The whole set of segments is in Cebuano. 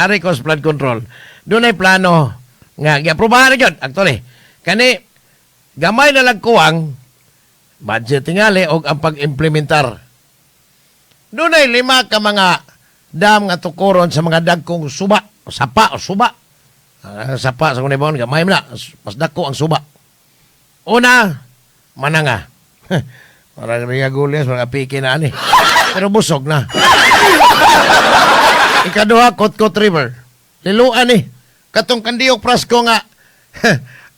Ari ko sa flood control. Dunay plano nga giaprobahan na gyud actually. Kani gamay na lang kuwang budget tingali og ang pag-implementar. Dunay lima ka mga dam nga tukuron sa mga dagkong suba, o sapa o suba. Ah, sapa sa kunibon gamay man na, mas dagko ang suba. Una, Mananga. Parang Riagules, mga piki na ani. Pero busog na. Ikaduha, Kotkot River. Liluan eh. Katong kandiyok prasko nga.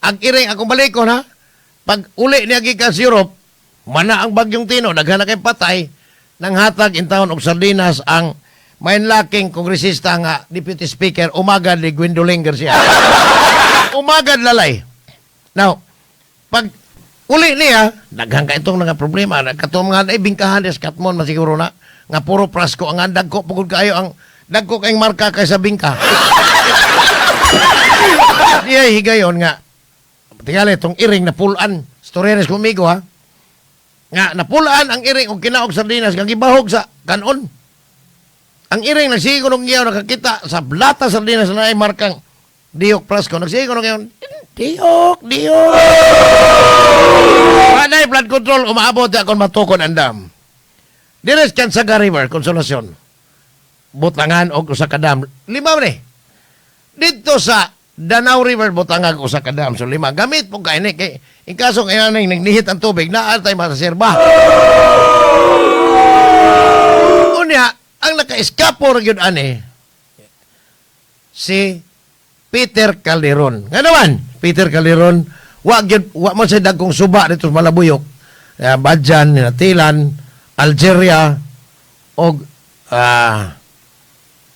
Ang iring akong balikon ha. Pag uli niya gikan sa Europe, mana ang bagyong Tino, daghan na kay patay, nang hatag in town og sardinas ang main laking kongresista nga deputy speaker umagad ni Gwendolyn Garcia. Umagad lalay. Now, pag uli niya, daghan ka itong nga problema. Katong mga ay bingkahan des Katmon masiguro na nga puro prasko ang dagko pugod kayo ang dagko kayong marka kaysa bingka. Diya higayon nga tingali itong iring napulan. Storya ni kumigo ha. Nga napulaan ang iring og kinaog sardinas nga gibahog sa kanon. Ang iring nagsige og giyaw nakakita sa blata sardinas na ay markang Diok Prasco. Nagsige og giyaw, Diok, Diok. Panay flood control umaabot akon matukon ang dam. Dire sa Cansaga River, Consolacion. Butangan og usa ka dam. Lima man eh. Dito sa Danao River butangan og usa ka dam. So lima gamit po kay ni kay in kaso kay ning nagnihit ang tubig naa tay mareserba. Unya, ang naka-eskapo ra gyud ani si Peter Calderon. Nga naman, Peter Calderon, wa gyud wa man sa dagkong suba dito sa Malabuyok. Badjan, Natilan, Algeria og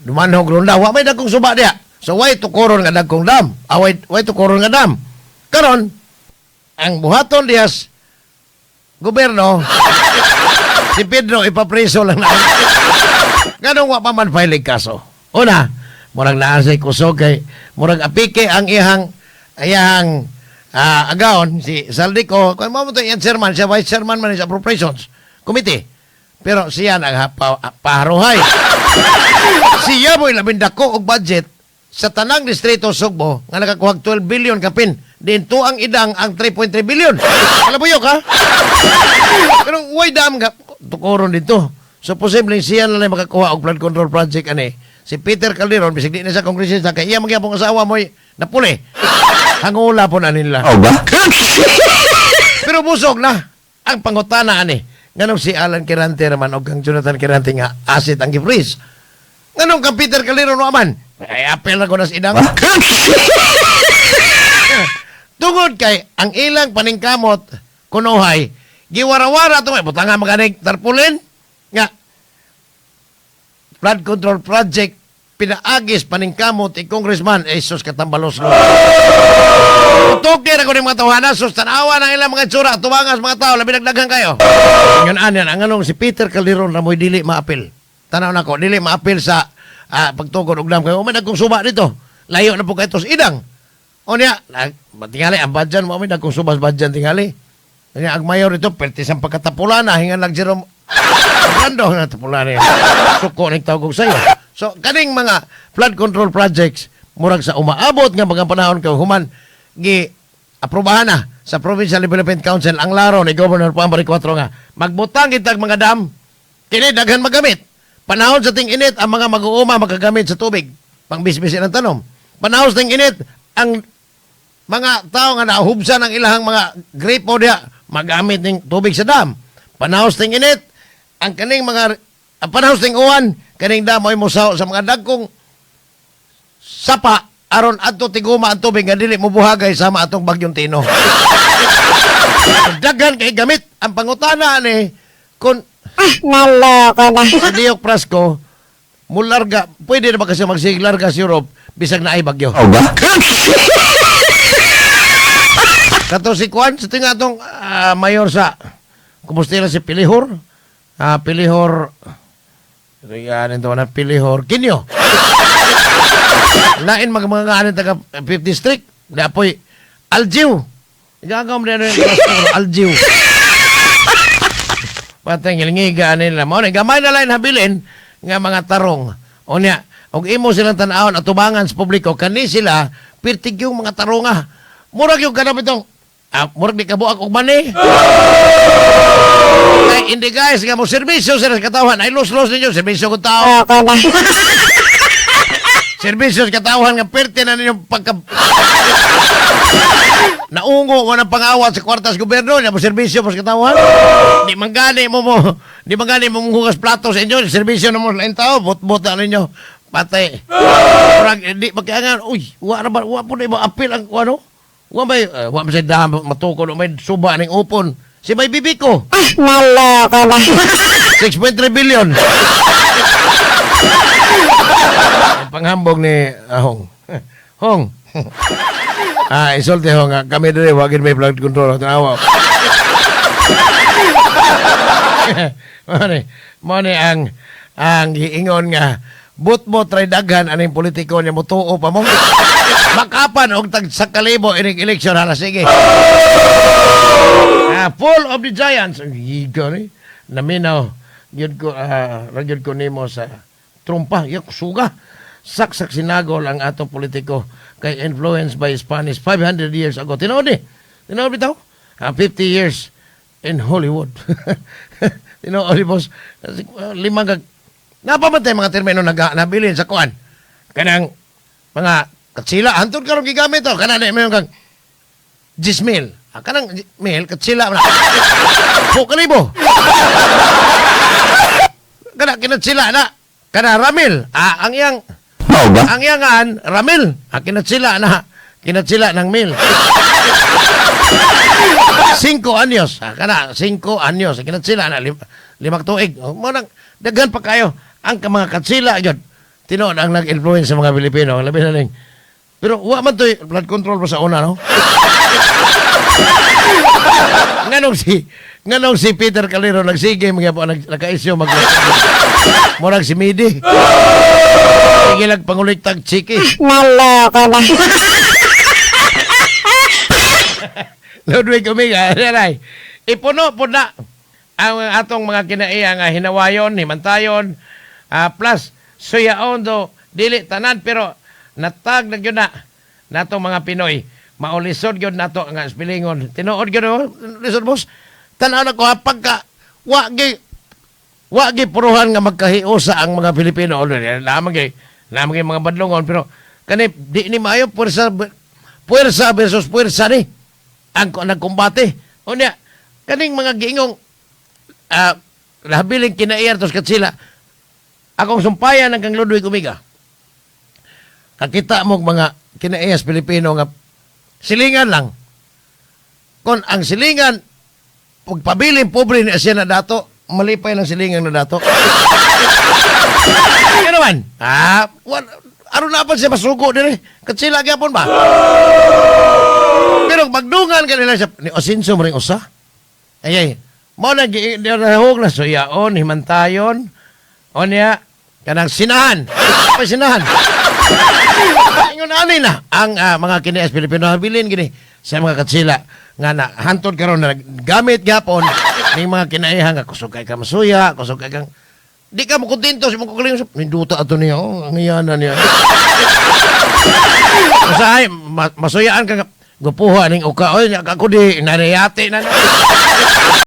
Dumanhog Ronda, wa may dagkong suba diya. So way tukoron nga dagkong dam. Ah, way tukoron nga dam. Karon ang buhaton diyas gobyerno si Pedro ipapreso lang na. Nganong wa pa man filing kaso? Una, murag naa say kusog kay murag apike ang iyang iyang agaon si Zaldy Co. Kung mo to iyang chairman, siya vice chairman man sa appropriations committee. Pero siya nang paharuhay. Siya mo'y labing dako og budget sa tanang distrito Sugbo nga nakakuha 12 billion kapin. Dinto ang idang ang 3.3 billion. Kalabuyok ha? Pero way dam nga tukoron dito. So posibleng siya na lang makakuha og flood control project ani. Si Peter Calderon bisag di na sa kongresista kay iya magyapong asawa mo'y napuli. Hangula po na nila. Oh ba? Pero busog na ang pangutana ani. Nganong si Alan Quirante naman og kang Jonathan Quirante nga asset ang gi-freeze. Nganong kang Peter Calderon no aman? Ay apel na ko na sa idang. Tungod kay ang ilang paningkamot kunuhay giwarawara to may butanga maganig tarpulin nga flood control project pinaagis paningkamot i congressman Jesus katambalos lo. Tutok na ko ng mga tawhana, sus tanawa ng ilang mga itsura, tuwangas mga tao, labi nagdaghan kayo. Ngayon anyan, ang anong si Peter Calderon na mo'y dili maapil. Tanaw na ko, dili maapil sa pagtukod og dam kayo. Umay nagkong suba dito. Layo na po kayo tos idang. O niya, tingali, ang badyan mo, umay nagkong suba sa badyan tingali. Niya, ang mayor ito, pertis ang pagkatapulana, hingan lang Jerome Orlando na tapulana yan. Suko ng tawag sa'yo. So, kaning mga flood control projects, murag sa umaabot nga mga panahon kay human, gi aprobahan na sa Provincial Development Council ang laro ni Governor Pambari 4 nga magbutang kitag mga dam kini daghan magamit. Panahon sa ting-init ang mga mag-uuma makagamit sa tubig pangbisbis ng tanom. Panahon sa ting-init ang mga tao nga nahubsan ang ilahang mga gripo diha magamit ning tubig sa dam. Panahon sa ting-init ang kaning mga ang panahon sa ting-uwan kaning dam ay mosaw sa mga dagkong sapa aron adto tiguma ang tubig nga dili mobuhagay sama atong bagyong Tino. Daghan kay gamit ang pangutana ni kung Naloko na. si Diok Prasco mularga, pwede na ba kasi magsiglarga sa Europe bisag na ay bagyo? Oh ba? Kato si Kwan, sa tinga atong mayor sa kumustila si Pilihor. Pilihor yan ito na Pilihor Kinyo. Lain mga mga anin taga 5th District. Di apoy Aljiw. Igagaw mo na yung Aljiw. Patay ngilingiga nila. Mao ni gamay na lang habilin nga mga tarong. O niya, Og imo silang tan-awon atubangan sa publiko kani sila pirtig yung mga tarunga. Murag yung kanang itong murag di kabuak og mani. Kay hindi guys nga mo serbisyo sila sa katawhan ay los-los ninyo serbisyo kung tao. Loko na. Serbisyo sa katawhan nga pirti na ninyong pagka naungo mo ng pangawat sa kwartas gobyerno niya mo serbisyo mo sa katawhan. Di man gani mo mo di man gani mo hugas plato sa inyo, serbisyo na mo sa laing tao, bot-bot na ninyo. Patay. Murag di magkaangan, uy, wa ra ba wa po na mo apil ang ano? Wa may wa man sa dam matukod o may suba ning upon. Si may bibiko. Naloko na. 6.3 billion. Ang panghambog ni Hong. Hong. Isulti Hong, kami diri wagin may flood control. Tanawa. Mo ni ang giingon nga butbot ray daghan aning politiko niya motuo pa mo. Makapan og tag sa kalibo ining eleksyon hala sige. Full of the giants. Ang higa ni. Naminaw. Yun ko, ragyod ko nimo sa trumpa. Yak, suga. Saksak sinagol ang atong politiko kay influenced by Spanish 500 years ago. Tinuod ni. Tinuod bitaw? 50 years in Hollywood. Tinuod ni boss. Limang kag napamatay mga termino nabilin sa kuan. Kanang mga katsila. Hantod karon gigamit to. Kanang di mo yung kang 10,000. Kanang mil, katsila na. 1,000. Kana kinatsila na. Kana Ramil. Ang iyang Mao ba? ang iyangan Ramil. Kinatsila na. Kinatsila ng mil. 5 anyos. Kana 5 anyos. Kinatsila na limang tuig. Oh, mo nang daghan pa kayo ang mga katsila gyud. Tinuod ang nag-influence sa mga Pilipino. Labi na ning. Pero wa man to'y flood control pa sa una, no? Nganong si Peter Calero nagsige mga po nagkaisyo mag murag si Midi. Sige lang panguliktag chiki. Naloko na. Ludwig Omega, aray. Ipuno po na ang atong mga kinaiya nga hinawayon, himantayon, plus suyaon do dili tanan pero natag na gyud na natong mga Pinoy. Maulisod gyud nato nga spilingon. Tinuod gyud oh, lisod boss. Tan-aw na ko ha, pagka wa gi puruhan nga magkahiusa ang mga Pilipino. Lamang mga badlongon pero kani di ni maayo puwersa puwersa versus puwersa ni ang nagkumbate. Unya kaning mga giingong habiling kinaiyar tos katsila akong sumpayan ang kang Ludwig Omega. Kakita mo mga kinaiyas Pilipino nga silingan lang. Kung ang silingan pagpabilin pobre ni siya na dato, malipay lang silingan na dato. Ano naman? Aron na pa siya masugo dire. Katsila gyapon ba? Pero magdungan kanila siya ni Osinso mo ring usa. Ay ay. Mo na gi-rahog na suyaon, himantayon. O niya kanang sinahan. Pa sinahan. Ingon ani na ang mga kinias Pilipino habilin gini sa mga katsila nga na hantod karon na gamit gyapon ning mga kinaihan nga kusog kay ka masuya, kusog kay kang di ka mo kontento sa imong kaugalingon ninduta ato niya, oh, ang iyana niya. Usahay, masuyaan ka nga, gupuha ning uka, oy, ako di, nanayati na.